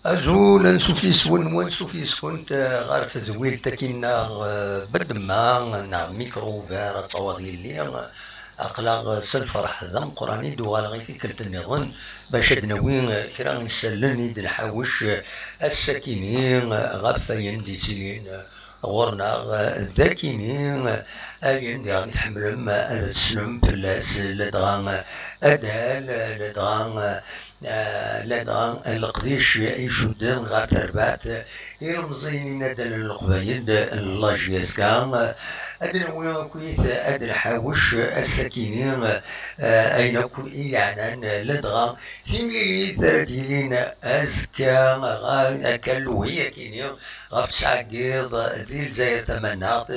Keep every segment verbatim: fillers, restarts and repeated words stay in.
Azul, ansuf yes-wen, ansuf yes-kent, eh, ɣer tedwilt-agi-nneɣ, eh, bedemma neɣ micro ouvert, ad tawaḍ yelli. Aql-aɣ s lferḥ d ameqqran i d-uɣaleɣ i tikkelt nniḍen bac ad d-nawi, eh, kra n yisallen i d-nḥawec, eh, ass-akini, eh, ɣef wayen d-ittilin, eh, ɣur-neɣ, eh, d akini, eh, ayen diɣen i tḥemmlem, eh, ad teslem fell-as, eh, ladɣa, eh, adal, eh, ladɣa, eh, eh, ladɣa leqdic icudden ɣer terbaɛt, eh, ilemẓiyen inaddalen n Leqbayel, eh, n la J S K, eh, ad nawi akkit, ad nḥawec, eh, ass-akini, eh, ayen akk i yeɛnan, eh, ladɣa timlilit ara d-yilin azekka, ɣa-, akka lwi akini, ɣef tesɛa n yiḍ, di Lezzayer Tamaneɣt,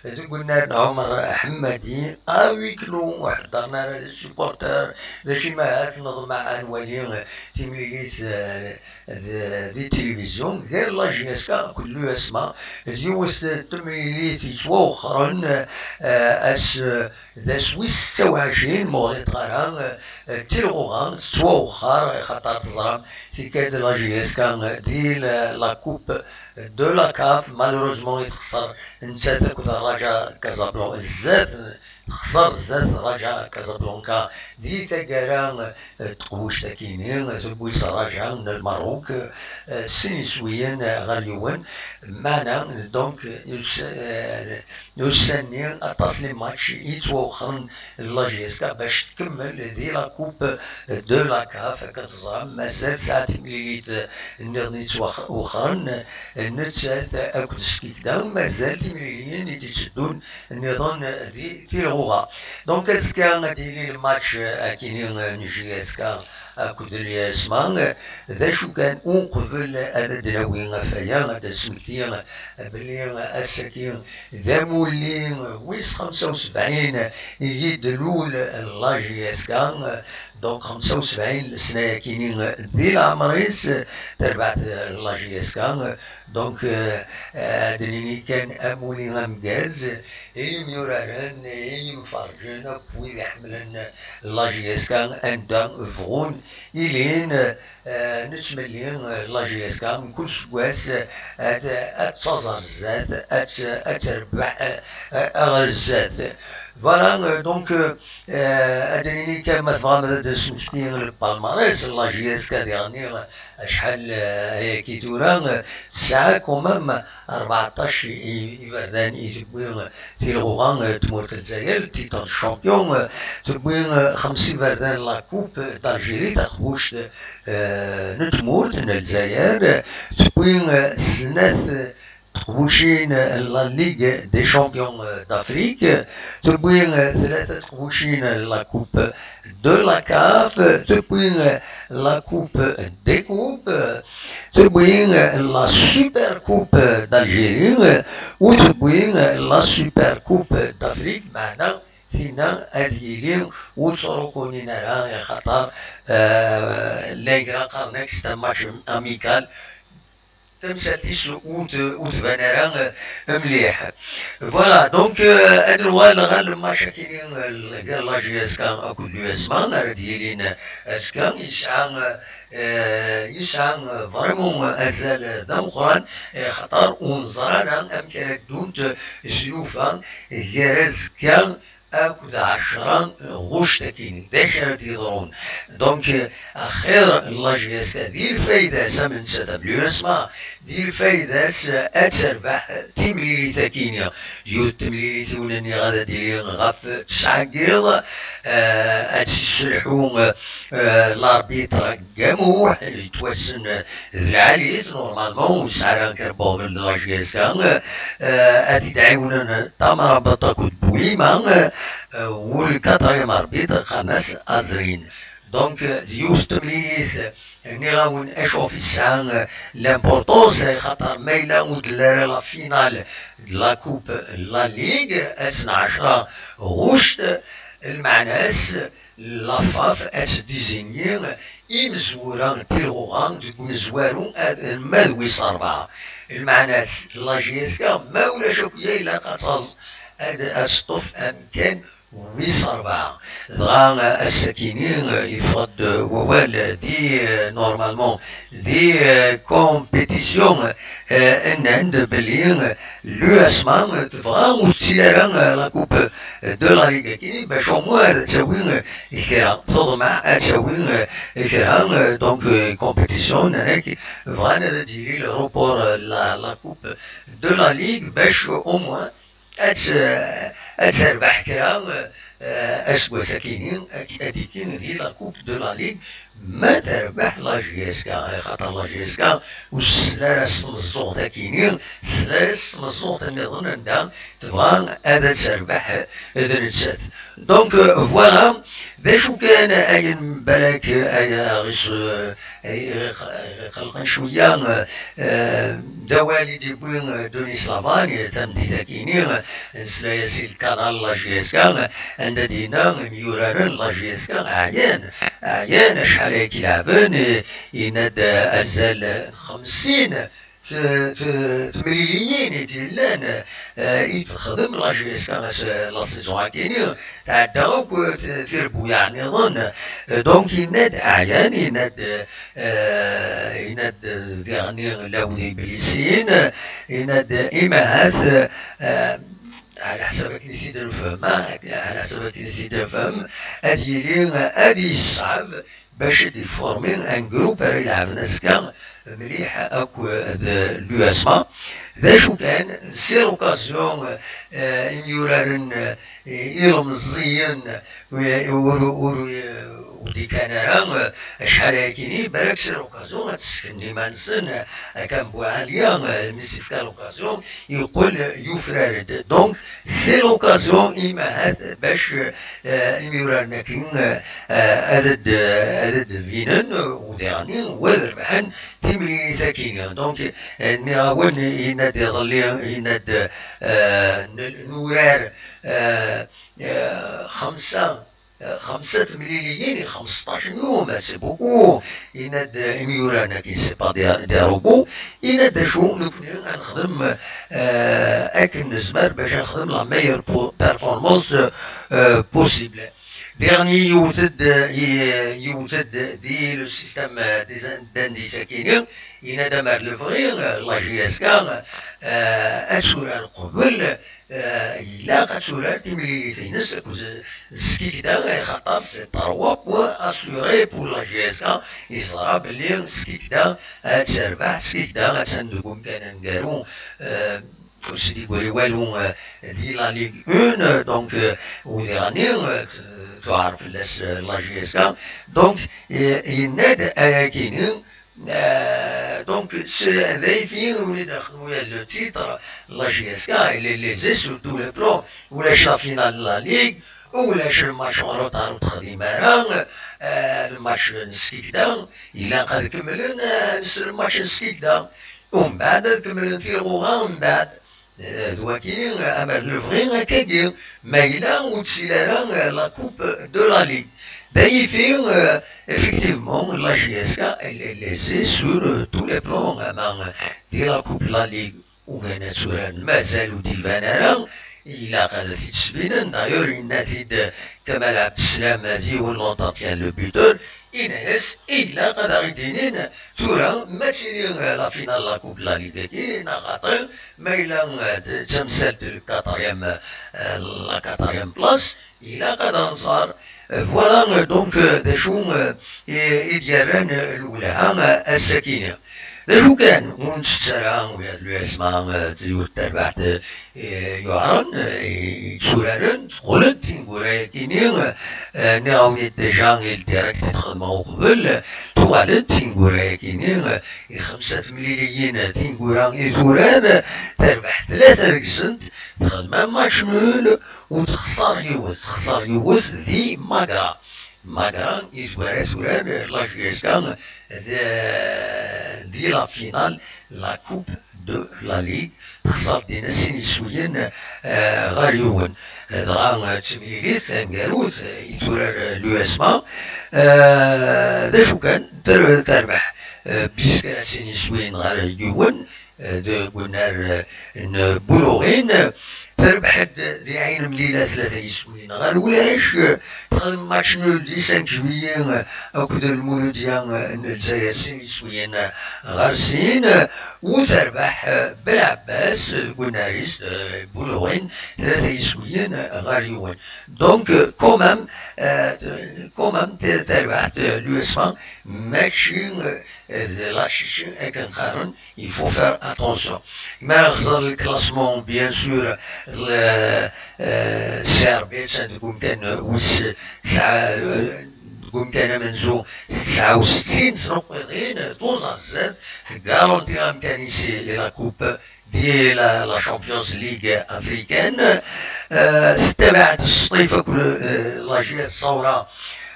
deg unnar n Ɛumer Ḥemmadi, à huis clos, ur ḥeddren ara les supporters, d acu i ma ahat neḍmeɛ ad nwali timlilit, eh, d-, di tilivizyu, gar la J S K akked l'U S M A, d yiwet n temlilit yettwawexxren, eh, ass, d ass wis setta u ɛecrin, ma ur ɣliṭeɣ ara, eh, d tilɣuɣa tettwawexxer, axaṭer teẓram tikkad la J S K di la, la coupe de la CAF, malheureusement i texṣer nettat akked Raja Casablanca, zdat, texṣer zdat Raja Casablanca di taggara, eh, n teqbuct akini, tewwi-tt Raja n Lmerruk, eh, sin iswiyen ɣer yiwen, meɛna, donc, us-, eh, ussan-nni aṭas n les matchs i yettwawexxren la J S K bac tkemmel di la coupe de la CAF. Akka teẓram, mazal tesɛa timlilit nniḍen i yettwawexxren, nettat akked Skikda, mazal timliliyin i d-itteddun nniḍen di tilɣuɣa. Donc azekka ad d-yili le match akini n J S K akked l'U S M A. D acu kan, uqbel ad d-nawi ɣef waya, ad d-nesmekti belli ass-agi d amulli wis xemsa u sebɛin i d-tlul la J S K. Donc xemsa u sebɛin lesna-yakini di leɛmer-is terbeḥ la J S K. Donc, euh, ad d-nini kan amulli ameggaz i yimyuraren, i yimferǧen akk wid iḥemmlen la J S K anda bɣun ilin. Eh, nettmelli, eh, la J S K mkul seggas, eh, ad, ad taẓ ar zdat, ad, ad terbeḥ, eh, ɣer zdat. Voilà, eh, donc, eh, ad d-nini kan ma tebɣam ad d-nesmekti le palmarès n la J S K diɣenni, eh, acḥal, eh, ayagi tura, eh, tesɛa quand même rbeɛṭac i-, iberdan i tewwi tilɣuɣa, eh, n tmurt n Lezzayer, titre de champion, eh, tewwi, eh, xemsa iberdan la coupe d'Algérie, taqbuct, eh, n tmurt n Lezzayer, tewwi, eh, snat, eh, teqbucin, eh, la Ligue des champions, eh, d'Afrique, tewwi, eh, tlata teqbucin, eh, la coupe de la CAF, tewwi, eh, la coupe des coupes, tewwi, eh, la Super Coupe d'Algérie, eh, u tewwi, eh, la Super Coupe d'Afrique, meɛna tinna ad yili ur ttrukunin ara, axaṭer, eh, la igra qqaren-ak c'est un match amical. Tamsalt-is ur t-, ur tban ara, eh, mliḥ. Voilà, donc, eh, ad nuɣal ɣer le match akini, eh, gar la J S K akked l'U S M A ara d-yilin azekka, yesɛa, eh, yesɛa, eh, vraiment azal d ameqqran, eh, axaṭer ur neẓri ara amek ara ddunt, eh, tlufa gar azekka akked ɛecra ɣuct akini. D acu ara d-yeḍrun? Donc, axir la J S K di lfayda-s am nettat am l'U S M A, di lfayda-s ad terbeḥ timlilit akini. Yiwet temlilit i wen-nniɣ ad d-tili ɣef tesɛa n yiḍ, eh, ad tt-yesselḥu, eh, l'arbitre Gamuḥ, yettwassen d lɛali-t, normalement, ur yesɛi ara kra n uɣbel d la J S K, eh, ad t-id-ɛiwnen Tamarabat akked Bouima, eh, u le quatrième arbitre, qqaren-as Azrin. Donc, eh, d yiwet n temlilit, eh, nniɣ-awen, acu ɣef i tesɛa, eh, l'importance, eh, xaṭer ma yella ur d-telli ara la finale de la Coupe, la Ligue, ass n ɛecra ɣuct, lmeɛna-s, la FAF ad tdizinyi imezwura n tilɣuɣa deg umezwaru ad-, ma d wis rebɛa. Lmeɛna-s, la J S K, ma ulac akk ya, ilaq ad taẓ ad as-teṭṭef amkan wis rebɛa. Dɣa ass-akini yeffeɣ-d wawal di, normalement, di compétition, nnan-d belli l'USMA tebɣa ur tettili ara la coupe de la ligue-agi bac au moins ad tawi kra, teḍmeɛ ad tawi kra, donc compétition, nnan-ak bɣan ad d-yili le report la, la coupe de la ligue bac au moins ad, ad terbeḥ kra, eh, aseggas-akini, ad, ad ikkin di la coupe de la ligue, ma terbeḥ la JSK, axaṭer la JSK ur tesla ara s tmeẓẓuɣt-akini, tesla ara s tmeẓẓuɣt nniḍen anda tebɣa ad, ad terbeḥ d nettat. Donc, euh, voilà, d acu kan ayen balak ay aɣ-is-, ay iɣ-, iɣ-, iqellqen cwiya, eh, d awal i d-yewwi, eh, Denis Lavani, eh, tameddit-akini, eh, nesla-as i lkanal la JSK, eh, anda d-yenna imyuraren la JSK ɛyan, ɛyan acḥal ay k-leɛben, eh, yenna-d, eh, azal n xemsin t-, t-, temliliyin i d-yellan, eh, i texdem la JSK s-, la saison-akini, tɛedda akk, eh, t-, tirebbuyaɛ nniḍen. Eh, donc, yenna-d ɛyan, yenna-d, eh, yenna-d, eh, diɣen lawd iblisiyen, yenna-d imahat, eh, ɛla ḥsab akken i t-id-nefhem, ah, ɛla ḥsab akken i t-id-nefhem, ad yili, ad yesseɛb bac ad d-iformi un groupe ara ilɛeben azekka mliḥ akk d l'USMA. D acu kan, c'est l'occasion, eh, imyuraren, eh, ilemẓiyen, ur, ur, ur, ur d-ikkan ara, eh, acḥal ayakini, balak c'est l'occasion ad sseknen iman-nsen, eh, akka n Buɛaliya, eh, mi s-ifka l'occasion, yeqqel yufrar-d. Donc, c'est l'occasion imahat bac, eh, imyuraren-agi, eh, ad d-, ad d-binen, u diɣen, u ad rebḥen timlilit-agi. Donc, eh, nniɣ-awen, yenna-d iḍelli, yenna-d, eh, n-, nurar, eh, eh, xemsa, eh, xemsa temliliyin i xmesṭac n yum, c'est beaucoup. Yenna-d, eh, imyuraren-agi, c'est pas des, des robots. Yenna-d acu, nekni ad nexdem, eh, akken nezmer bac ad nexdem la meilleure po-, performance, eh, possible. Diɣen yiwet-d, yi-, yiwet-d di le système, eh, des in-, d'indice-akini, yenna-d amer d lebɣi, eh, la JSK, eh, ad turar qbel, eh, ilaq ad turar timlilit-ines akked Skikda, axaṭer c'est trois points assurés pour la JSK, yeẓra belli Skikda ad terbeḥ, Skikda attan deg umkan aneggaru, eh, ur s-d-yeggri walu, eh, di la Ligue un, eh, donc, eh, u diɣen, eh, t-, tuɛer fell-as, eh, la JSK. Donc, eh, yenna-d ayakini, eh, donc, s-, d ayfi ur i d-axen waya le titre, la JSK, elle est lésée sur tous les plans. Ulac la finale de la Ligue, ulac le match en retard ur texdim ara, eh, le match n Skikda, ilaq ad kemmlen, eh, s le match n Skikda. Umbeɛd ad kemmlen tilɣuɣa, umbeɛd, eh, d wakini, eh, amer d lebɣi akkagi, ma yella ur ttil ara, eh, la coupe de la Ligue. D ayfi, eh, effectivement, la JSK, elle est lésée sur, eh, tous les plans, ama, eh, di la coupe de la Ligue, ugan ad turaren, mazal ur d-iban ara, ilaq ad t-id-sbinen. D'ailleurs, yenna-t-id Kamal Abdeslam di yiwen l'entretien, le buteur, yenna-yas, ilaq ad aɣ-id-inin tura ma tili, eh, la finale la coupe de la Ligue-agi, neɣ xaṭi, ma yella, eh, d, d tamsalt le quatrième, eh, la quatrième place, ilaq ad nẓer. Eh, voilà, eh, donc, eh, d acu, eh, i, i d-yerran, eh, lwelha, eh, ass-akini. D acu kan, ur nettett ara ula d l'USMA, eh, d yiwet terbaɛt, eh, yuɛren, eh, i, i yetturaren, teqqel-d tineggura-yagini, eh, nniɣ-awen-id déjà i direct i d-xedmeɣ uqbel, tuɣal-d tineggura-yagini, eh, i xemsa temliliyin, eh, tineggura i turar, eh, terbeḥ tlata deg-sent, texdem am match nul, u texṣer yiwet, texṣer yiwet di Magra. Magra i d wara turar la JSK d, di la finale la Coupe de la Ligue, texṣer dinna sin yiswiyen, eh, ɣer yiwen. Eh, dɣa, eh, d timlilit taneggarut, eh, i turar, eh, l'U S M A, eh, d acu kan, ter-, terbeḥ, eh, bis kra sin yiswiyen ɣer yiwen, eh, deg unnar, eh, n Buluɣin. Terbeḥ-d di Ɛin Mlila tlata yiswiyen ɣer ulac, eh, texdem match nul di cinq juillet, eh, akked Lmuludya, eh, n Lezzayer sin yiswiyen, eh, ɣer sin, eh, u terbeḥ, eh, Belɛebbas, eh, deg unnar-is, eh, Buluɣin, tlata yiswiyen, eh, ɣer yiwen. Donc, euh, quand même, euh, quand même, ter-, terbeḥt, euh, l'U S M A, mačči, euh, d la Tchétchénie akken qqaren, il faut faire attention. Mi ara xẓer le classement, bien sûr, le, euh, C R B attan deg umkan wis tesɛa, euh, deg umkan amenzu s tesɛa u settin tnuqqiḍin, douze à zéro, tgaranti amkan-is i la coupe di la, la Champions League africaine. Euh, tettabaɛ-d Sṭif akked, euh, la J S Saoura,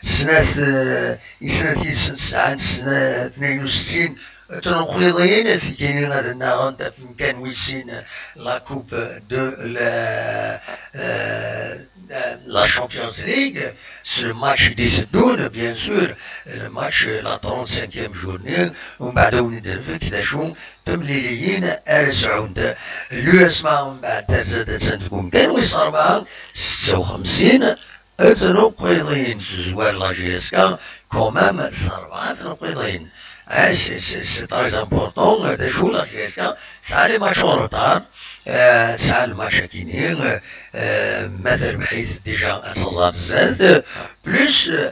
snat, euh, i snat yid-sen sɛan sna-, tnayen u settin tnuqqiḍin, tikini ad nnaɣent ɣef umkan wis sin, la coupe de la, euh, la Champions League, s le match d-iteddun, bien sûr, le match, la trente-cinquième journée, umbeɛd ad wen-id-nefk d acu temliliyin ara sɛunt. L'U S M A umbeɛd terza-d attan deg umkan wis rebɛa, setta u xemsin tnuqqiḍin, tezwar la J S K quand même s rebɛa tnuqqiḍin. Ah, c'est, c'est, c'est très important, d acu la J S K tesɛa les matchs en retard, euh, tesɛa le match akini, euh, ma terbeḥ-it déjà ad taẓ ar zdat, plus, euh,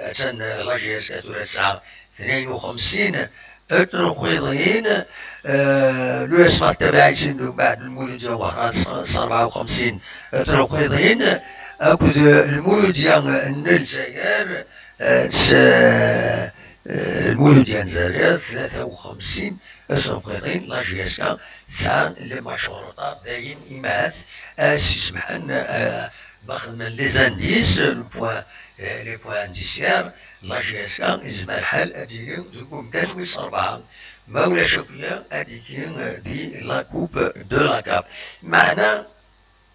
attan la J S K tura tesɛa tnayen u xemsin tnuqqiḍin, euh, l'U S M A tettabaɛ-itt-id umbeɛd Lmuludya Wehran s, s rebɛa u xemsin tnuqqiḍin, akked Lmuludya n Lezzayer, euh, s, euh, Lmuludya n Lezzayer tlata u xemsin tnuqqiḍin, la J S K tesɛa les matchs en retard, dayen imahat ad s-isemḥen, euh, ma xedmen les indices, le point, euh, les points indiciaires, la J S K yezmer lḥal ad d-tili deg umkan wis rebɛa, ma ulac akk-ya ad d-tili, euh, di la coupe de la CAF. Meɛna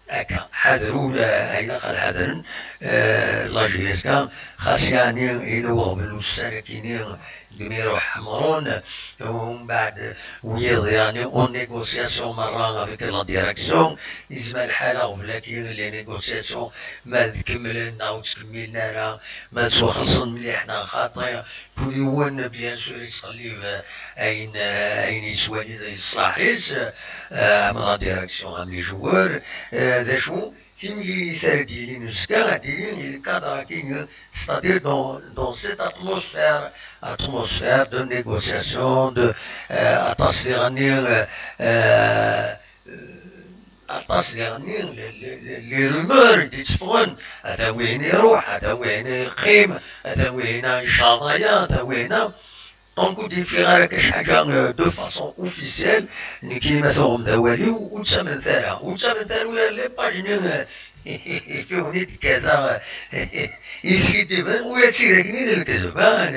akka, ḥadru, eh, ilaq ad ḥadren, eh, la J S K, xas yeɛni yella uɣbel ussan akini deg mi iruḥ Ḥemrun, umbeɛd wiyaḍ yeɛni en négociation merra avec la direction, yezmer lḥal aɣbel-agi les négociations ma ad kemmlen neɣ ur ttkemmilen ara, ma ad ttwaxelṣen mliḥ neɣ xaṭi, kul yiwen, bien sûr, yettqellib, eh, ayen, eh, ayen yettwali d ṣṣlaḥ-is, eh, am la direction, am les joueurs, eh, d acu, timlilit ara d-yilin uzekka, ad d-tili i lkadr akini, c'est-à-dire dans, dans cette atmosphère, atmosphère de négociation, de, eh, aṭas diɣenni, eh, eh, aṭas diɣenni, les, les, les, les rumeurs i d-itteffɣen, ata wihin iruḥ, ata wihin yeqqim, ata wihin icaḍ aya, ata wihin. Donc ur d-yeffiɣ ara akka ḥaǧa, euh, de façon officielle. Nekki ma tuɣem-d awal-iw, ur ttamnet ara, ur ttamnet ara ula les pages-nni, euh, i wen-id-kkateɣ, euh, yeskidiben, ula d tidak-nni d lekdeb, ah,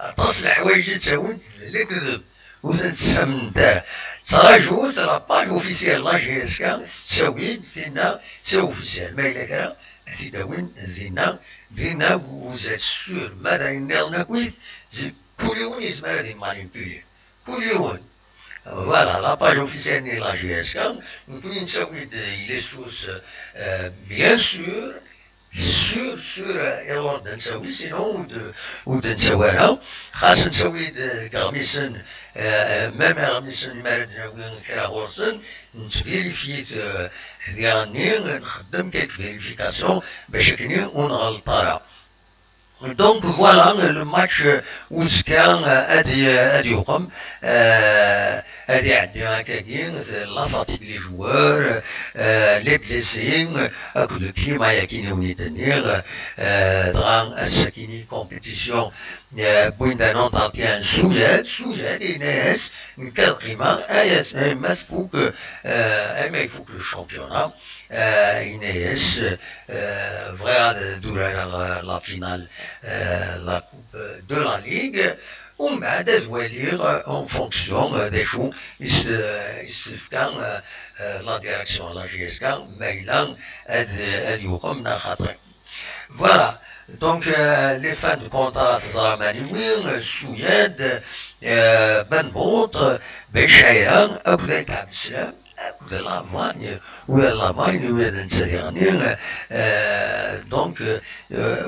aṭas n leḥwayeǧ i d-ttawint d lekdeb. Ur tent-tessamnemt ara. Ttrajut la page officielle la J S K, tettawi-d tinna, c'est officiel. Ma yella kra, ad t-id-awin dinna, dinna, vous êtes sûr. Ma d ayen nniḍen akkit, kul yiwen yezmer ad immanipuli. Kul yiwen. Voilà, la page officielle n la J S K, nekkni nettawi-d, il est source, euh, bien sûr, sûr, sûr, euh, iɣur d-nettawi, sinon ur d-, ur d-nettawi ara. Xas nettawi-d, euh, deg iɣmisen, euh, même iɣmisen mi ara d-nawi kra ɣur-sen, nettvérifier-t, euh, diɣenni, nxeddem quelques vérifications, bac akken ur nɣelleṭ ara. Donc voilà, le match, euh, uzekka, euh, ad y-, ad yuqem, euh, ad iɛeddi akkagi, la fatigue les joueurs, euh, les blessés, akked le climat-yagi i wen-d-nniɣ, euh, dɣa ass-akini compétition, euh, wwin-d un entretien s Uyad, s Uyad, yenna-yas, nekk ad qqimeɣ, ay at-, ay ma tfuk, euh, ay ma ifuk le championnat, euh, yenna-yas, euh, bɣiɣ ad urareɣ, euh, la finale, euh, la coupe de la Ligue. Umbeɛd ad waliɣ, euh, en fonction, euh, d acu i s-, i s-tefka, euh, euh, la direction n la J S K, ma yella ad, ad yuqem neɣ xaṭi. Voilà. Donc, euh, les fins de contrat, teẓram aniwi, euh, Suyad, euh, Ben Bout, euh, Ben Chaira, akked Ayt Ɛebdeslam, akked Lavagne, ula d Lavagne, ula d netta diɣen, euh, donc, euh,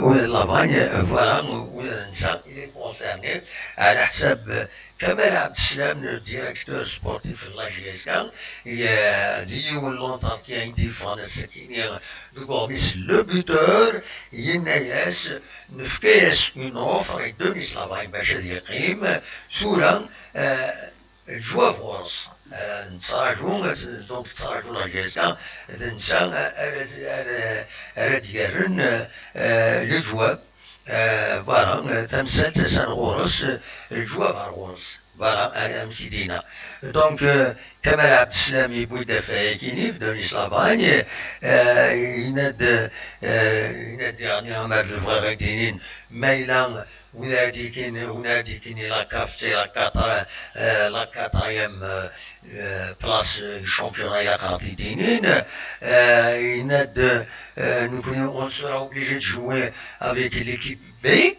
ula d Lavagne, euh, voilà, ula d netta, il est concerné, على حساب Kamal Abdeslam, le directeur sportif n la J S K, i, euh, d yiwen l'entretien i d-yeffɣen ass-agi deg uɣmis, le buteur, yenna-yas, nefka-yas une offre i Denis Lavagne bac ad yeqqim, tura, euh, lejwab ɣur-s. Euh, nettraǧu, euh, donc tettraǧu la J S K, d netta, euh, ara, ara, ara d-yerren, euh, lejwab. Euh, voilà, euh, tamsalt atan ɣur-s, euh, lejwab ar ɣur-s. Voilà, euh, amek i d-yenna. Donc, euh, Kamal Abdeslam yewwi-d afayag-ini, Denis Lavagne, euh, yenna-d, euh, yenna-d, yeɛni, amer d bɣiɣ ad d-inin, ma yella win ara d-yekin, win ara d-yekin la CAF, c'est la quatre, euh, la quatrième, euh, euh, place, euh, championnat, ilaq ad ɣ-t-id-inin. Euh, yenna-d, euh, nekkni, on sera obligé de jouer avec l'équipe B,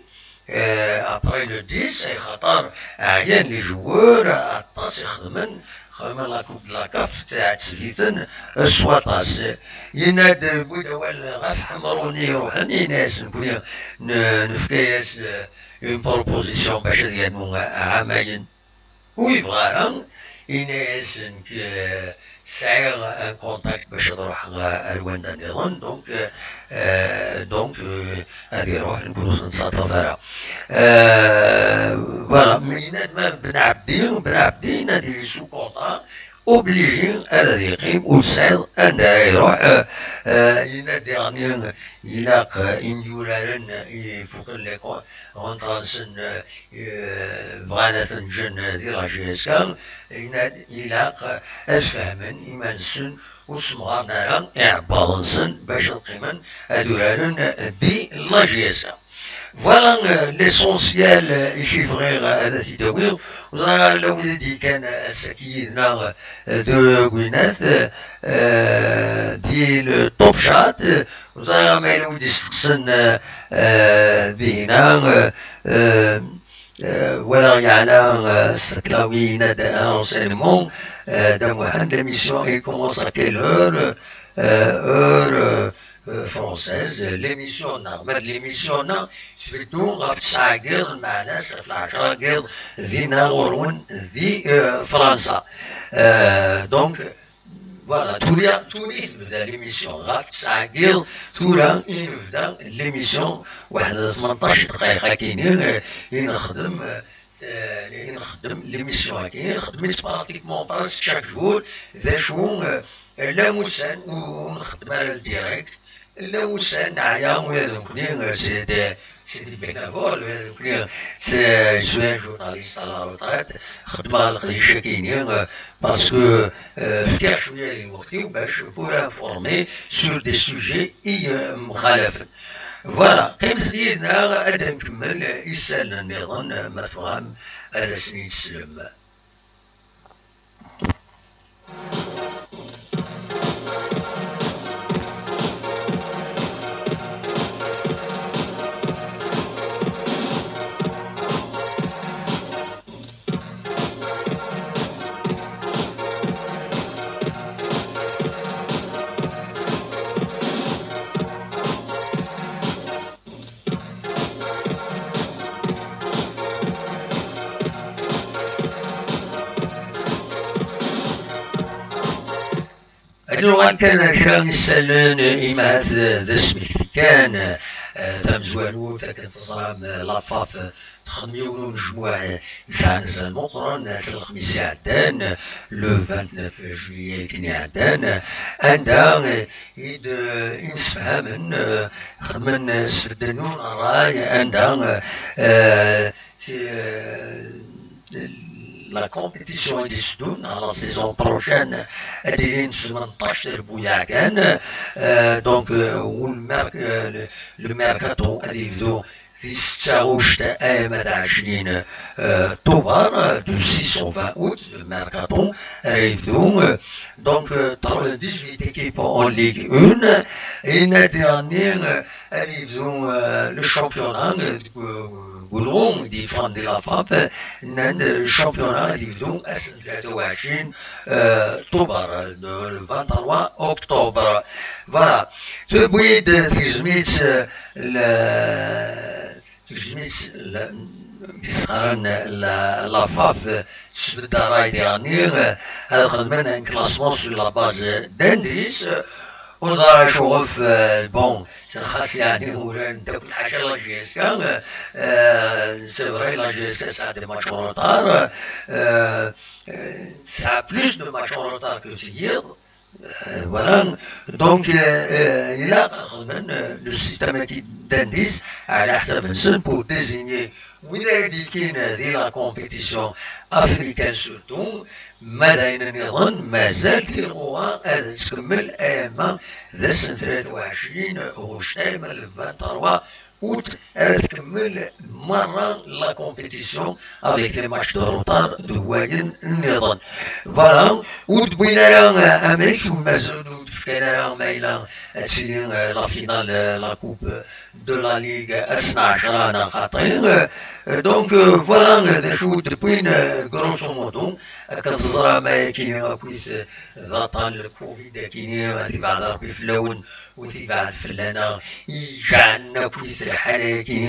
euh, après le dix, axaṭer ɛyan les joueurs, aṭas i xedmen, xedmen la Coupe de la CAF, teɛteb-iten s waṭas. Yenna-d, yewwi-d awal ɣef Ḥemruni iruḥen, yenna-yas, nekkni n-, nefka-yas, euh, une proposition bac ad yernu ɛamayen. Ur yebɣi ara, yenna-yas, nekk, euh, sɛiɣ un contact bac ad ruḥeɣ ar wanda nniḍen, donc, euh, donc, euh, ad iruḥ, nekkni ur t-nettaṭṭaf ara. Euh, voilà, mais yenna-d ma Ben Ɛebdi, Ben Ɛebdi yenna-d il est sous contrat, obligé ad, ad yeqqim, ur tesɛiḍ anda ara iruḥ. Euh, euh, yenna-d diɣen ilaq, euh, imyuraren ifuken les co-, contrats-nsen, euh, euh, bɣan ad ten-ǧǧen di la J S K, yenna-d ilaq ad fehmen iman-nsen ur ssemɣaren ara iɛebbaḍ-nsen bac ad qqimen ad uraren di la J S K. Voilà, euh, l'essentiel, euh, i k-bɣiɣ, euh, ad t-id-awiɣ. Ur ẓriɣ ara la wid i d-yekkan, euh, ass-agi yid-neɣ, euh, deg winat, euh, di le Top Chat, euh, ur ẓriɣ ara ma yella wid isteqsen, euh, euh, dinna, euh, euh, euh, walaɣ yeɛla, euh, Setlawi yenna-d un renseignement, euh, Dda Muḥend, l'émission, elle commence à quelle heure? Euh, heure, euh, euh, française, l'émission-nneɣ, ma d l'émission-nneɣ tbeddu ɣef ttesɛa n yiḍ, lmeɛna ɣef lɛecṛa n yiḍ dinna ɣur-wen di, euh, Fransa. Euh, donc, voilà, tura, tura i tebda l'émission, ɣef ttesɛa n yiḍ, tura i nebda l'émission, waḥed d tmenṭac dqayeq akkin, euh, i nexdem, euh, euh, i nxeddem l'émission-agi, nxeddem-itt pratiquement presque chaque jour. D acu, euh, llan wussan ur nxeddem ara le direct, llan wussan neɛya ula d nekkni, euh, c'est des, c'est des bénévoles, ula d nekkni, c'est, je suis un journaliste à la retraite, xeddmeɣ leqdic-agi-ni, euh, parce que, euh, fkiɣ cwiya n lweqt-iw bac pour informer sur des sujets i, euh, mxalafen. Voilà, qqimet yid-neɣ ad nkemmel isallen nniḍen, ma tebɣam ad asen-teslem. Ad nuɣal kan ar kra n yisallen, imahat d asmekti kan, eh, tamezwarut, akken teẓram, eh, la FAF, eh, texdem yiwen n unejmuɛ, eh, yesɛan azal meqqren, eh, ass n lexmis iɛeddan, eh, le vingt-neuf juillet akken iɛeddan, eh, anda, eh, i d, eh, imsefhamen, eh, xedmen, eh, sbedden yiwen n ṛṛay, anda, eh, eh, ti-, eh, la compétition i d-iteddun, à la saison prochaine, ad ilin tmenṭac trebbuyaɛ kan. Euh, donc, euh, le mer-, euh, le, le mercato ad yebdu di setta ɣuct alma d ɛecrin, euh, Tubeṛ, euh, du six au vingt août, le mercato, ara yebdu, euh, donc, euh, tr-, dix-huit équipes en Ligue un, et l'année dernière, euh, ara yebdu, euh, le championnat, euh, deg, euh, deg ulɣu i d-yeffɣen di la FAF, euh, nnan, euh, le championnat ara yebdu ass n tlata u ɛecrin, euh, Tubeṛ, euh, le vingt-trois octobre. Voilà. Tewwi-d tgezmit, euh, la, tgezmit la, i s-qqaren la, la FAF, tesbedd ṛṛay diɣenni, ad xedmen un classement sur la base d'indices, ur ḍar acuɣef, euh, bon, xas yeɛni uraren akk ḥaca la JSK, euh, c'est vrai, la JSK tesɛa des matchs en retard, euh, euh, tesɛa plus de matchs en retard que tiyiḍ, Euh, voilà. Donc, euh, euh, ilaq ad xedmen, euh, le système-agi d'indices, ɛla ḥsab-nsen, pour désigner wid ara d-yekkin di la compétition africaine surtout, ma d ayen nniḍen, mazal tilɣuɣa ad tkemmel ama d ass n tlata u ɛecrin ɣuct alma d le vingt-trois août ara tkemmel merra la compétition avec les matchs de retard d wayen nniḍen. Voilà, ur d-wwin ara, euh, amek, mazal ur d-fkan ara ma yella ad tili, euh, la finale, euh, la coupe, euh, de la Ligue ass n ɛecra neɣ xaṭi. Euh, donc, euh, voilà, euh, d acu d-wwin, euh, grosso modo, akken teẓram ayakini akkit, euh, d aṭṭan le Covid akini, ad ibɛed Rebbi fell-awen, ur tibɛed fell-aneɣ, i ijeɛlen akkit lḥal-agi,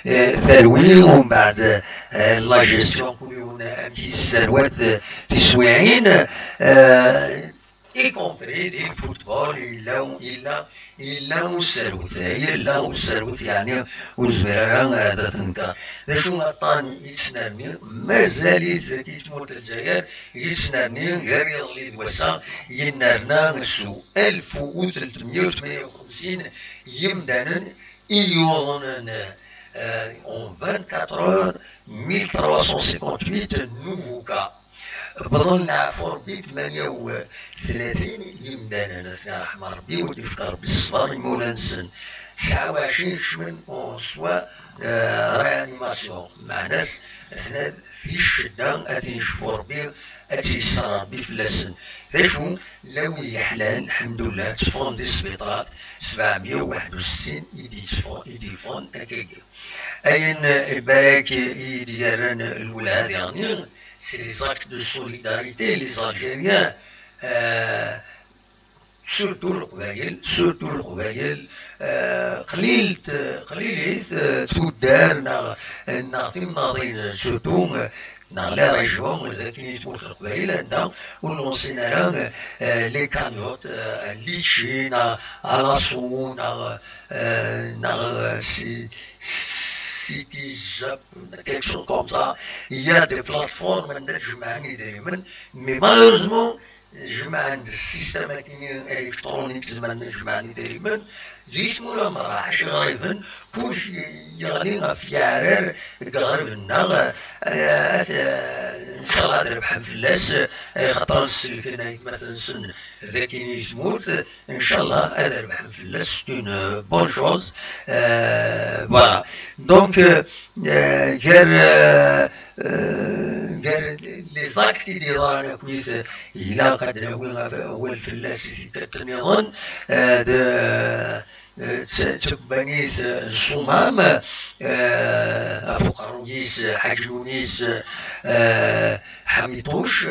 eh, talwi, umbeɛd, eh, la gestion kul yiwen amek i tesserwat, eh, tiswiɛin, eh, y compris di le football, yella, yella, yella userwet, yella userwet, yeɛni ur nezmir ara ad t-nenker. D acu aṭṭan i yettnerni, mazal-it deg tmurt n Lezzayer, yettnerni gar yiḍelli d wass-a, yennerna s alef u tlettmeyya u tmenya u xemsin yimdanen i yuḍnen, euh, en vingt-quatre heures, mille trois cent cinquante-huit nouveaux cas. Bḍan leɛfu Rebbi tmanya u tlatin yimdanen, ad ten-iṛḥem Rebbi, u d-ifk Rebbi ṣṣber i imawlan-nsen. Tesɛa u ɛecrin kecmen en soins, euh, réanimation, meɛna-s atnan di ccedda, ad ten-icfu Rebbi, ad tt-yesser Rebbi fell-asen. D acu, llan wid yeḥlan, lḥemdullah, tteffɣen di sbiṭarat, sebɛemya u waḥed u settin i d-yetteffɣen, i d-yeffɣen akkagi. Ayen, eh, ibarak i d-yerran lwelha diɣenni, c'est les actes de solidarité, les Algériens, euh, surtout Leqbayel, surtout Leqbayel, euh, qlilt, qlilit, euh, tuddar neɣ, neɣ timnaḍin, surtout, euh, neɣ les régions, d akken i tmurt n Leqbayel, anda ur llanṣin ara, euh, les cagnottes, euh, Litchi, neɣ Alaso, neɣ, euh, neɣ, euh, si, Citizen, quelque chose comme ça. Il y a des plateformes anda tjemɛen idrimen, mais malheureusement, jemɛen-d s système-agi électronique, zemren ad jemɛen idrimen di tmura merra, ḥaca iɣriben, kullec yeɣli ɣef yeɛrar deg iɣriben-nneɣ, eh, at-, eh, ncallah ad rebḥen fell-as, eh, axaṭer selken aytmaten-nsen dagi i tmurt, ncallah ad rebḥen fell-as, c'est une, euh, bonne chose. Euh, voilà. Donc, euh, euh, gar, euh, euh, gar les actes i d-yeḍran akkit, ilaq ad nawi awal fell-as i tikkelt nniḍen, euh, d, euh, d tkebbanit, euh, n Ṣṣumam, euh, ɣef uqerruy-is, Ḥaǧ Nunis, euh, Ḥamiṭuc,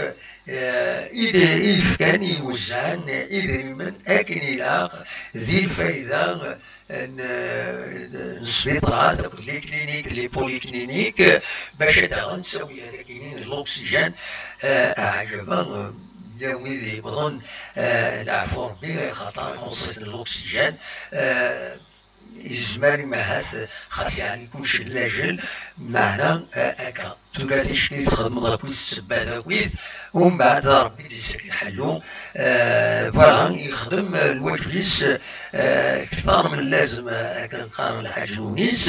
euh, i d-, i yefkan, i iwezzɛen idrimen akken ilaq di lfayda n, n sbiṭarat akked les cliniques, les polycliniques, bac ad d-aɣent ttawilat-agi n l'oxygène, euh, aɛjab, euh, yella wid yewwḍen, euh, leɛfu Rebbi, axaṭer ixuṣṣ-iten l'oxygène, euh, yezmer imahat, xas yeɛni kullec d lajel, meɛna, eh, akka. Tura ticki txedmeḍ akkit, tsebbad akkit, umbeɛd Rebbi d-yessakk lḥellu. Eh, voilà, yexdem, eh, lwaǧeb-is, eh, kter min lazem, eh, akken qqaren Lḥaǧ Nunis.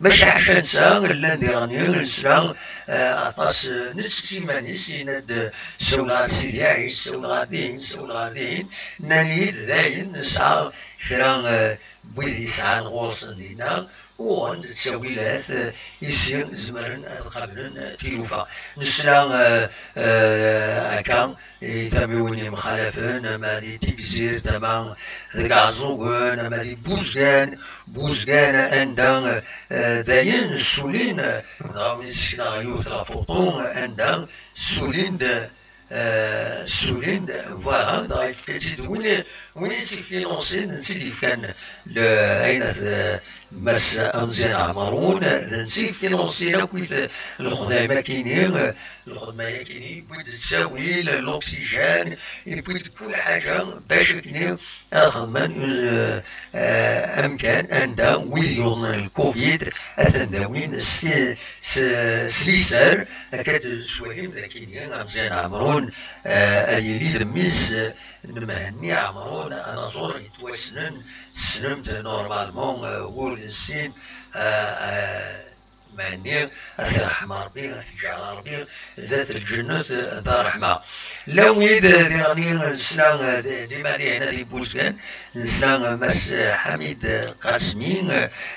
Maca ḥaca netta, llan diɣen nesla, eh, aṭas, eh, nettett iman-is, yenna-d, eh, sawleɣ ɣer Sidi Ɛic, sawleɣ ɣer dihin, sawleɣ ɣer dihin. Nnan-iyi-d dayen nesɛa kra, eh, wid yesɛan ɣur-sen dinna, uɣen-d ttawilat, eh, i si zemren ad qablen, eh, tilufa. Nesla, eh, eh, akka i tamiwin yemxalafen, ama di Tigzirt, ama deg Ɛeẓẓugen, ama di Buzgan, Buzgan anda, eh, dayen ssulin, eh, dɣa mi sekneɣ yiwet la photo, eh, anda ssulin-d, eh, ssulin-d, voilà, dɣa yefka-tt-id win, win i tt-ifinancin, d netta i d-yefkan le-, ayen at, eh, Mass Ameẓyan Ɛemrun, d netta i yefinancin akk lxedma-yakini, lxedma-yakini, yewwi-d ttawil, l'oxygène, yewwi-d kul ḥaǧa bac akken ad xedmen, eh, eh, amkan anda wid yuḍnen lcovid ad ten-dawin s, s, s liser. Akka d-tettwalim d akini Ameẓyan Ɛemrun, eh, ad yili d mmi-s, eh, n Mhenni Ɛemrun, anaẓur yettwassnen, tessnem-t normalement, eh, wul n sin, eh, eh, Mhenni, ad t-iṛḥem Ṛebbi, ad t-iǧɛel Ṛebbi d at lǧennet, d ṛṛeḥma. Llan wid, eh, diɣen nesla, eh, d-, dima dihin ad ibbuzgen, nesla, eh, Mass Ḥamid Qasmi,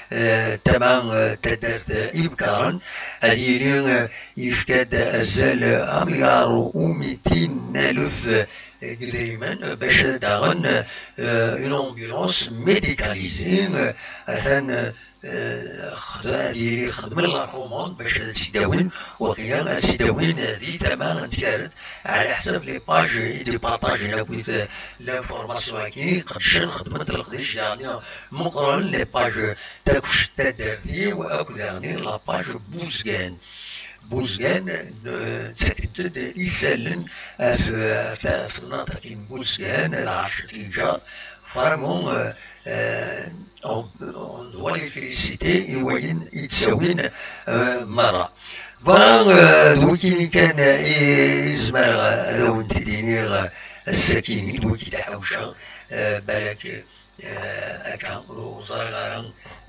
eh, tama, eh, taddart, eh, Ibekkaṛen, ad yili, eh, yefka-d azal, eh, amelyar u mitin alef, eh, deg idrimen, eh, bac ad d-aɣen, eh, une ambulance médicalisée, eh, atan, eh, eh, xed-, ad yili xedmen la commande bac ad tt-id-awin, waqila ad tt-id-awin, eh, di tama n Tyaret, ɛla ḥsab les pages i d-ipartajen akkit, eh, l'information-agi, qedcen, xedmen-t leqdic, yeɛni meqqren les pages Takuct Taddart-iw akked daɣen la page Buzgan. Buzgan, eh, ttakkent-d isallen ɣef, ɣef, ɣef tnaṭakin n Buzgan, lɛerc tiǧar, vraiment, eh, eh, on, on doit les féliciter i wayen i d-ttawin, eh, merra. Voilà, eh, d wikini kan, eh, i, i zemreɣ ad awen-t-id-iniɣ, eh, ass-akini, d wiki d-ḥawceɣ, eh, balak, eh, akka, ur ẓriɣ ara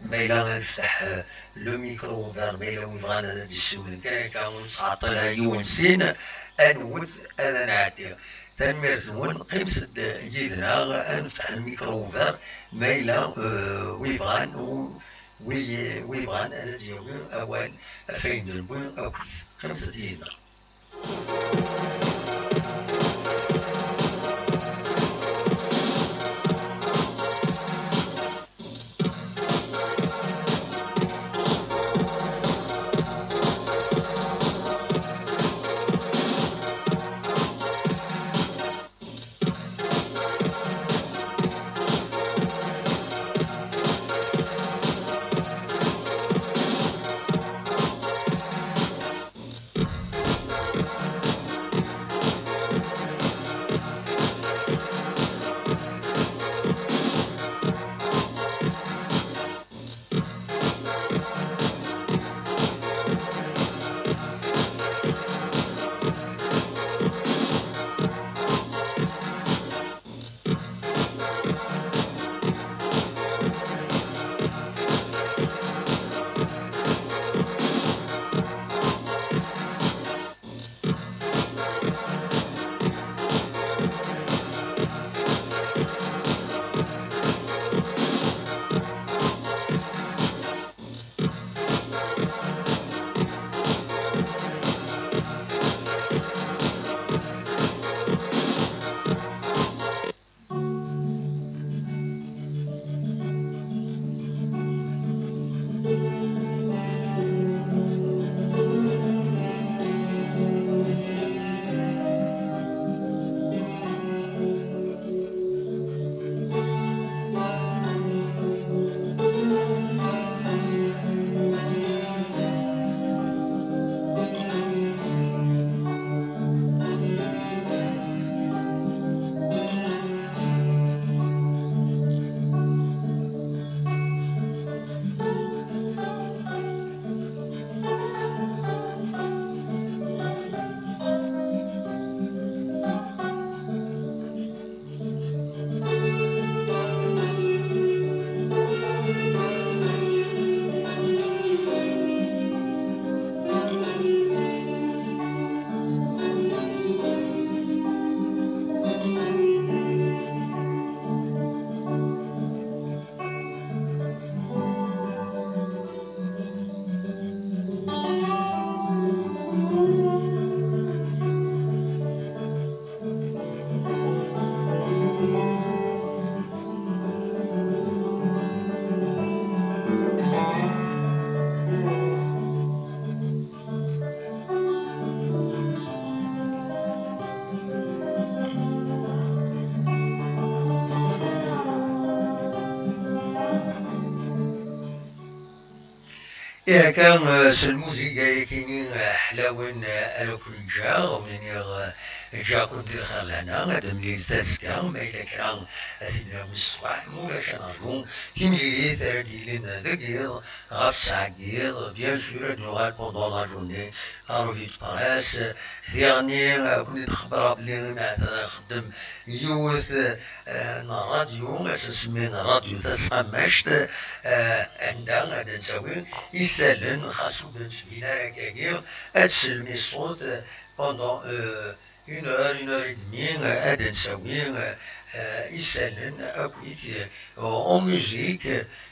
ma yella ad nefteḥ, eh, le micro ouvert, ma yella wi bɣan ad d-issiwlen kan akka, ur nettɛeṭṭil ara yiwen sin, ad nwet, ad nɛeddi. Tanemmirt-nwen, qqimet-d yid-neɣ, ad nefteḥ le micro ouvert, ma yella, eh, wi bɣan, u-, wi, wi bɣan ad d-yawi awal ɣef wayen d-newwi akkit. Qqimet-d yid-neɣ. Akka, eh, s lmuziga-yakini, eh, ḥlawen, eh, ara ken-ǧǧeɣ, ur iniɣ, eh, ǧǧeɣ-ken di lxir lehna, ad nemlil tazzka, ma yella kra ad t-id-nawi ṣṣbeḥ, ma ulac ad nerǧu timlilit ara d-yilin deg yiḍ, ɣef ssaɛa n yiḍ, bien sûr, ad nuɣal pendant la journée, la revue de presse, diɣni, eh, ad ken-id-xebbreɣ belli ahat ad nxeddem yiwet, eh, n ṛṛadyu, ad s-nsemmi ṛṛadyu tasqammact, eh, anda ad d-nsawi isallen, xas ur d-nettbin ara akkagi, ad tsellem i ṣṣut, eh, pendant, eh, une heure, une heure et demie, eh, ad d-nsawi, eh, isallen akkit, eh, en musique,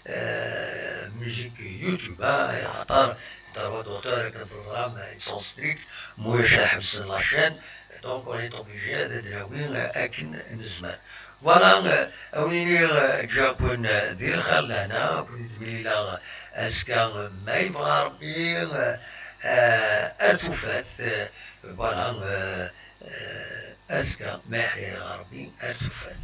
eh, musique YouTube, ah, axaṭer droit d'auteur, akken teẓram, ils sont stricts, ma ulac ad ḥebsen la chaîne, donc on est obligé ad d-nawi akken nezmer. Voilà, euh, ad wen-iniɣ, euh, ǧǧiɣ-ken, euh, di lxir lehna, ad ken-id-mlileɣ azekka, euh, ma yebɣa Rebbi, euh, euh, ar tufat, euh, voilà, euh, euh, azekka, ma yeḥya-yaɣ Rebbi, ar tufat.